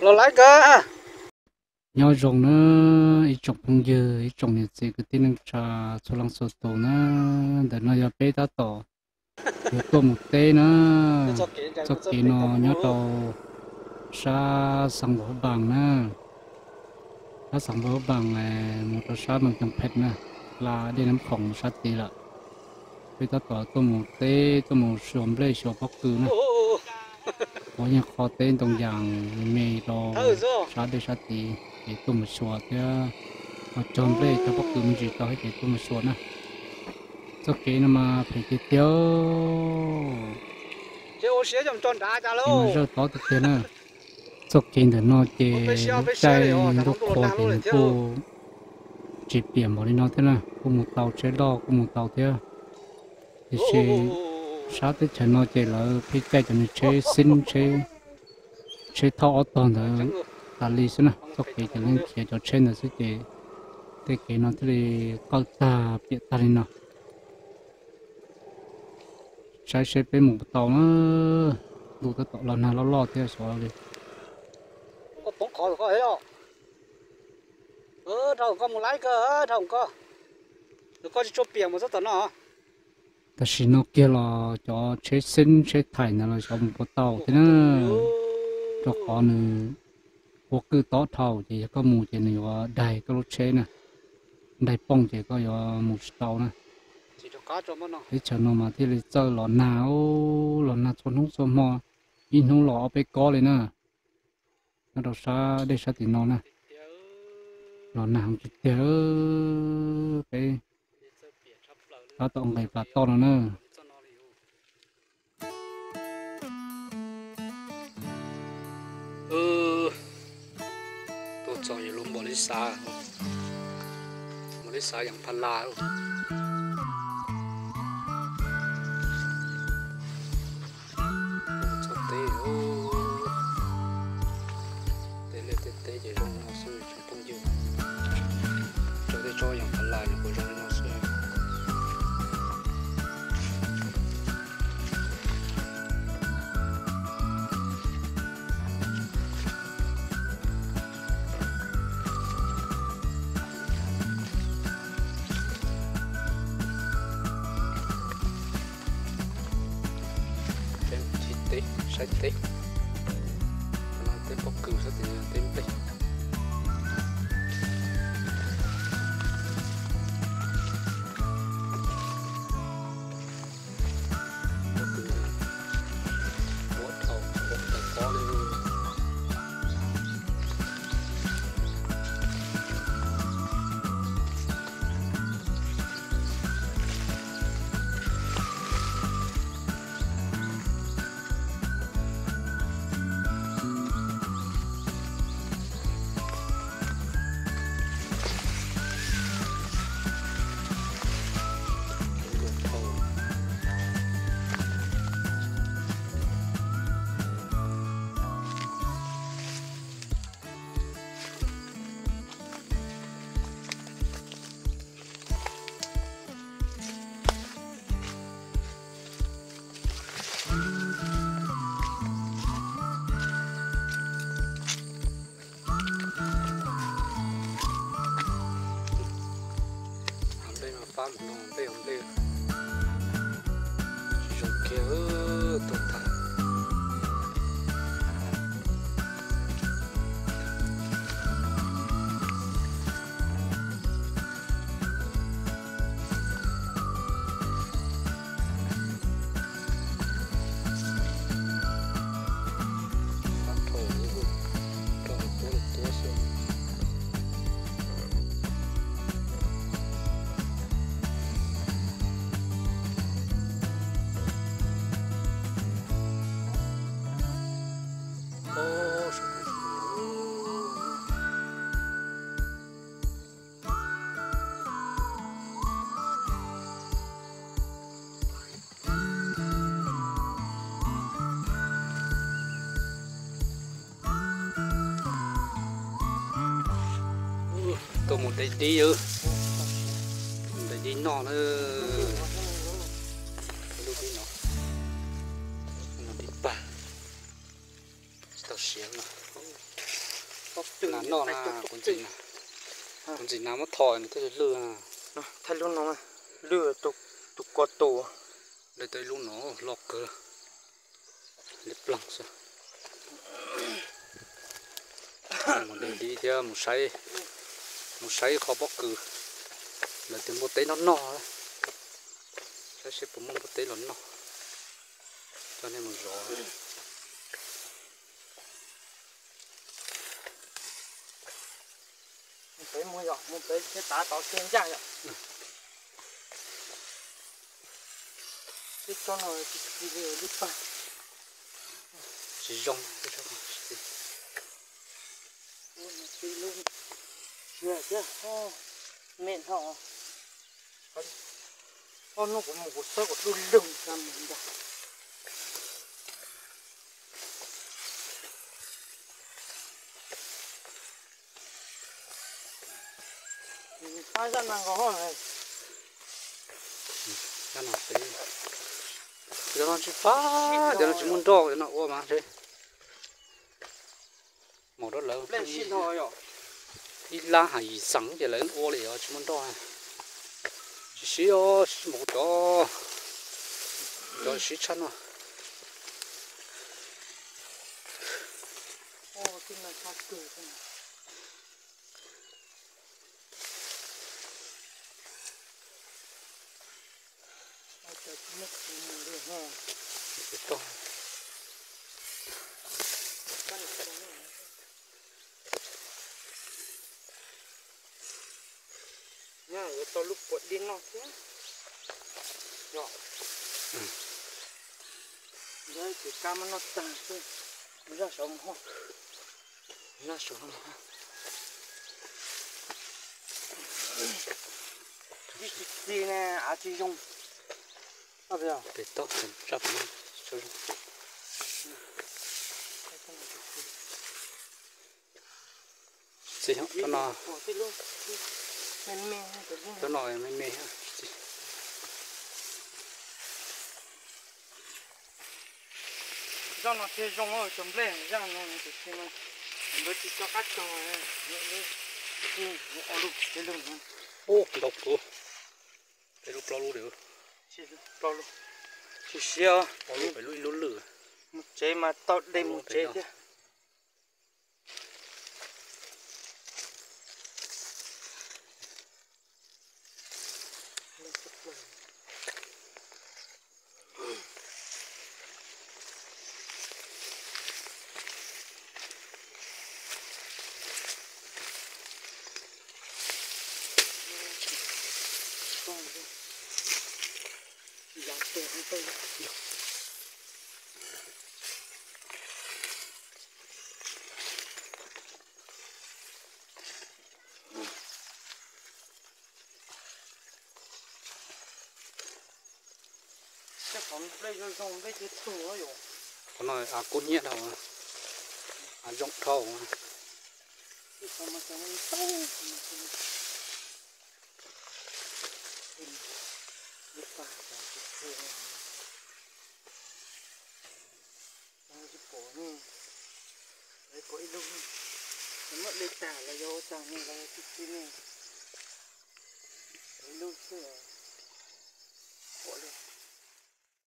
Los laiv kawg. Nyob zoo na, ib tsoom phooj ywg, ib tsoom niam txiv kwv tij neej tsa txhua leej txhua tus na, ntawm no yog peb tab tom yuav tuaj mus teb na. Txoj kev no nyob rau sab Xeev Laus Hab Npaas na, sab Xeev Laus Hab Npaas mus rau sab Moos Coo Phem na, hla dej Nab Khoom sab tid lawm. Peb tab tom tuaj mus teb, tuaj mus xyuas nplej xyuas pob kws na. Qhov yeej qhov teb ntoo yas me me rau sab dej sab tid, ces tuaj mus xyuas thiab, ho cog nplej cog pob kws me ntsis tau thiab ces tuaj mus xyuas na. Txoj kev no mas phem tiag tiag, mas zawj tob tiag tiag na. Txoj kev ntawm no ces lub caij ntuj qhua ces nws kuj tsis piam npaum li no thiab na, kuj mus tau tsheb loj kuj mus tau thiab. Tiam sis sab teb chaws no ces lawv pheej caij cov niag tsheb xib, tsheb thauj ob tog ntawd tas li xwb na. Txoj kev ces yeej khiav cov tsheb ntawd xwb ces tej kev no thiaj li qawj tag piam tag li no. Saib seb peb mus puas tau na. Ntuj tab tom los nag loj loj thiab xyov li. Tam sim no kiag los cov tsheb xib tsheb thaim ntawd los xyov mus puas tau thiab na, rau qhov nws ua kwj tob dhau ces yog koj mus ces nws yuav daig koj lub tsheb na, daig pooj ces koj yuav mus tsis tau na. Teb chaws no mas thiaj li txawj los nag, los nag txhua hnub txhua hmo, ib hnub los ob peb kob li na. Nyob rau sab dej sab tim no na, los nag heev tiag tiag, peb tab tom nqes plas toj no na. Tuaj txog yog lub npam li xav, npam li xav Yas Phas Las. Txog teb, tej liaj tej teb ces zoo no xwb tsoom phooj ywg. Tso tej tsob Yas Phas Las nws kuj zoo li no xwb. Teb, teb, saib teb, teb pob kws sab tid, teb nplej. Nplej no pab mus no nplej, nplej tsis zoo kiag, tuag tag. Tuaj mus de dib, de dib noj na. Lub dib no, dib pag, tsis tau siav no. Nas noj na, kuv ntxim, kuv ntxim nas muab tho nws thiaj li lwj. Thaij lub no, lwj tus ko tus. Lwj tau ib lub no loj kawg, li plaag xwb. Mus de dib thiab mus saib, mus saib qhov pob kws, lawv twb npua teb noj noj, saib seb puas muaj npua teb los noj, coj nej mus zov. Peb mus yom, mus peb thiaj tav tod kiag ncaj yom. Tib tsob no tsis txi li lub pag. Tsis zoo, tib tsob no tsis txi. Lub no txi lub siab thiab, me dhau. Ob hnub kuv mus kuv xawb kuv dub lug xa mus ntag. Fab zaj no nkaus hos. Zaj no, cov no tsis fab, cov no tsis muaj nroj, cov no ua mas ntshe maum rau lawv ib lab has yim xees ces lawv ua li os, tsis muaj nroj. Tsis siv os, siv maum cov, cov siv tshaj no. Nyob yuav tau lub puas dib noj thiab. Yog, yog ces kab muab noj tag xwb. Zaj saud mus hos. Zaj saud mus hos. Dib tsis txi ne, av tsis zoo. Pem toj, zaj pem tsis zoo. Txiv, cov no, cov no me me. Zaj no thiaj zoo, cov nplej zaj no tiam sis mas nkawd tsis tso qab tso. Ub, ntau kawg. Peb lub plaub lub li. Tsis siab, peb lub ib lub lwj. Mus tsev mas tau de mus tsev thiab. Qhov no av kub hnyiab dhau, av zoo dhau. Tsis pom ne, lawv kom ib lub, muab de tag los yog ua cas ne, los yog tsis txi ne, ib lub xwb.